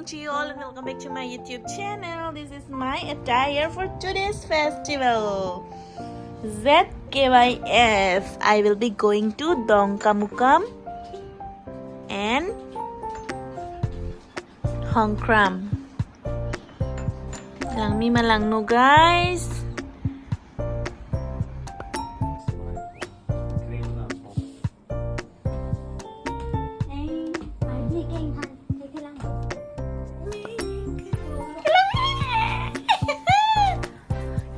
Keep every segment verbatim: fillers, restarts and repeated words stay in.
To you all and welcome back to my YouTube channel. This is my attire for today's festival. Z K Y F. I will be going to Dongkamukam and Hongkram. Langme ma langno, guys.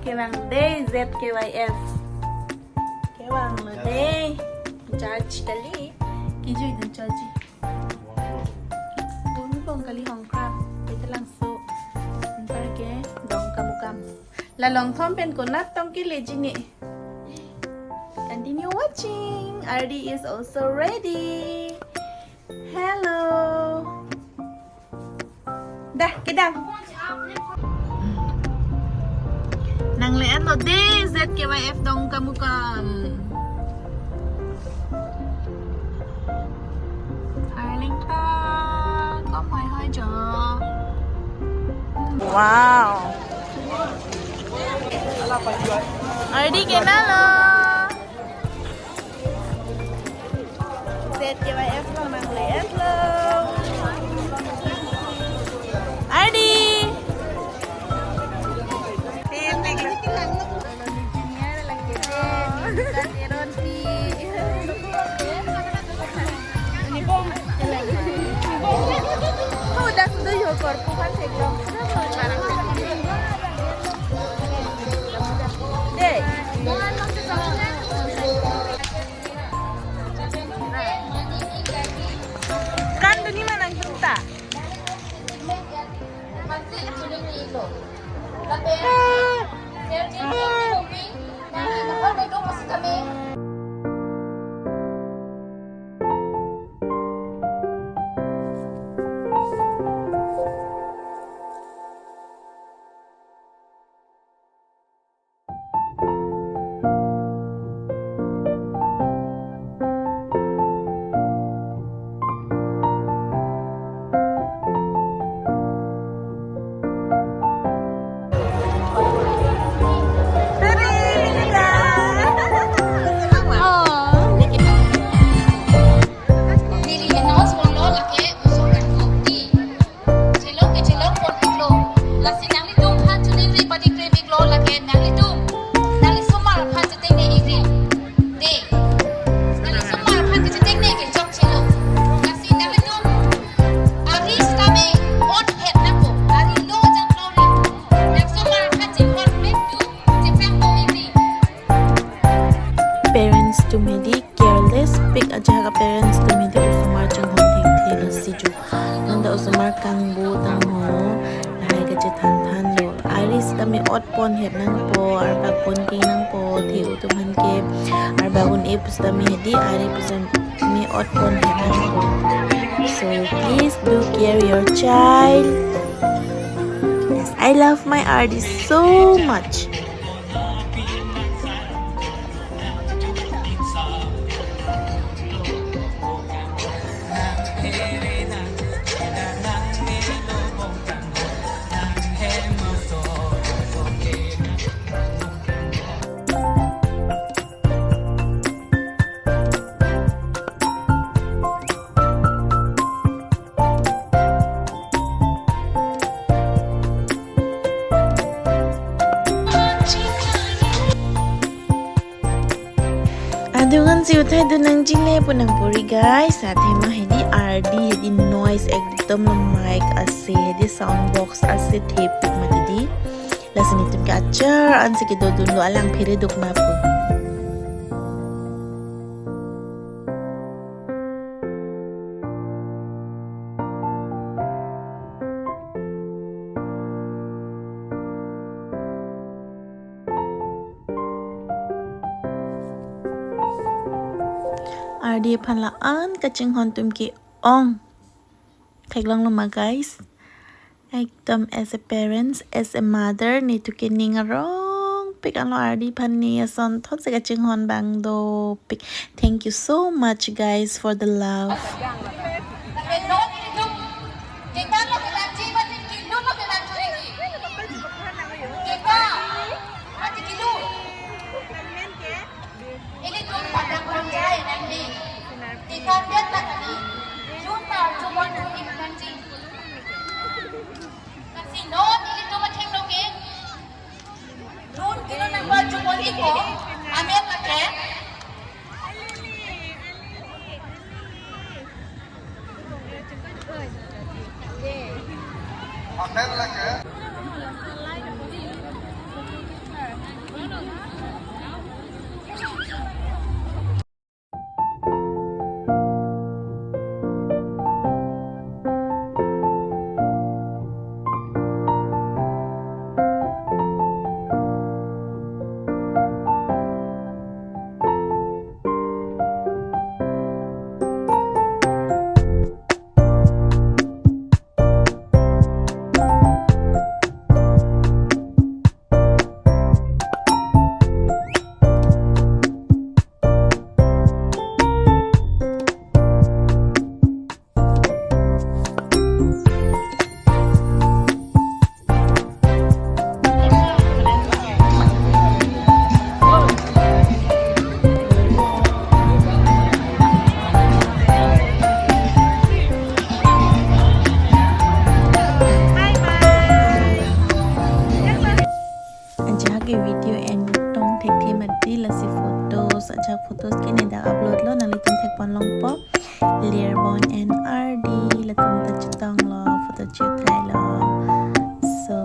Kevang dei Z K Y F. Kevanglo dei. Judge kali. Kejui dun judge. Bumi bong kali Hongkram. Ita langso. Anparke Dongkamukam. La longthom pen konat tong keleji ne. Continue watching. Ardi is also ready. Hello. Dah, kedam. Nangle-etlo dei Z K Y F Dongkamukam. Arleng ta, kom hoi hoi jo. Wow. Ardi kenalo. Z K Y F lo, nangle-etlo. Ardi. Dei. Kan duni ma nangtum ta. Neli announce ponlo lake usuk rangkok di. Chelong ke chelong pon iklo. Lasi nanglitum aphan choningri patikri iklo lake nanglitum. Nangli osomar aphan chetengne ikri. Dei. Nangli osomar aphan chetengne ke chokchelo. Lasi nanglitum. Ari sitame on het nangpo. Ari lo jang klori. Nang osomar aphan chehon mek tu. Chepang po ikri. Parents atum hedi careless pik ajahak a-parents atum hedi osomar chinghon thekthelo si jo. Nonta osomar kangbu tangho. Lahai kachethan thanlo. Ari sitame ot pon het nangpo, arbak pon ke nangpo, the-o atum aphan ke. Arbak un-e pusitame hedi, ari pusitame ot pon het nangpo. So please do care your child. Yes, I love my Ardi so much. Adung an si uthai dun nangjile pu nangpori guys. Athema hedi Ardi hedi noise ekdom lo mic ase hedi sound box ase thepik mati di. Lasi netum ke achar ansi kedodunlo alang phere duk ma pu. Ardi aphan la-an kachinghon atum ke-ong. Theklonglo ma guys. Ekdom as a parents, as a mother, netum ke ning arong pik anlo Ardi aphan ne ason thotsi kachinghon abang dopik. Thank you so much guys for the love. Kita lo kita ji Hotel lake. Ajahak ke video en tong thekthe mati, lasi photos, ajahak photos ke ne dak upload lo, nanglitum thekpon longpo. Lirbon and R D, latum ta chetonglo, photo chethai lo. So,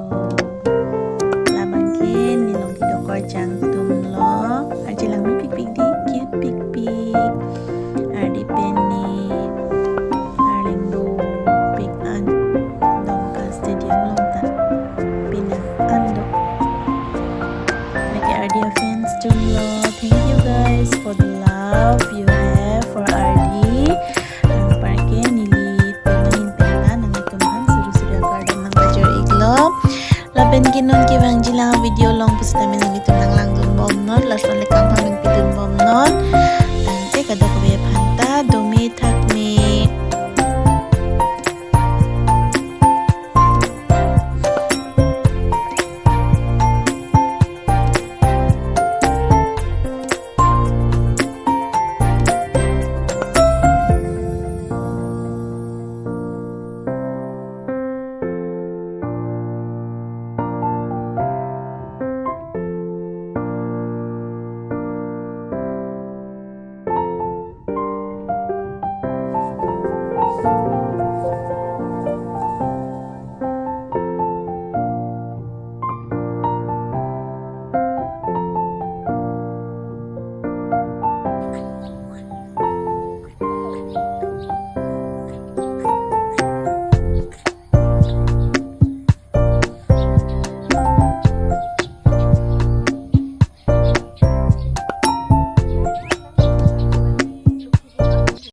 labang ke neli along kedo korjang atum lo. Arje langmepikpik dei, cute pikpik. R D pen ne arleng dopik an Dongka Stadium along ta pina an do. Lake R D fans atum lo. Thank you guys for the love you have for R D. Anparke nelitum ahin pen ta nanglitum aphan suri suri akardom nangpajir iklo. Lapen ke non kevangji lang video along pusitame nanglitum nanglangdun bomnon, lason le kangpameng pidun bomnon.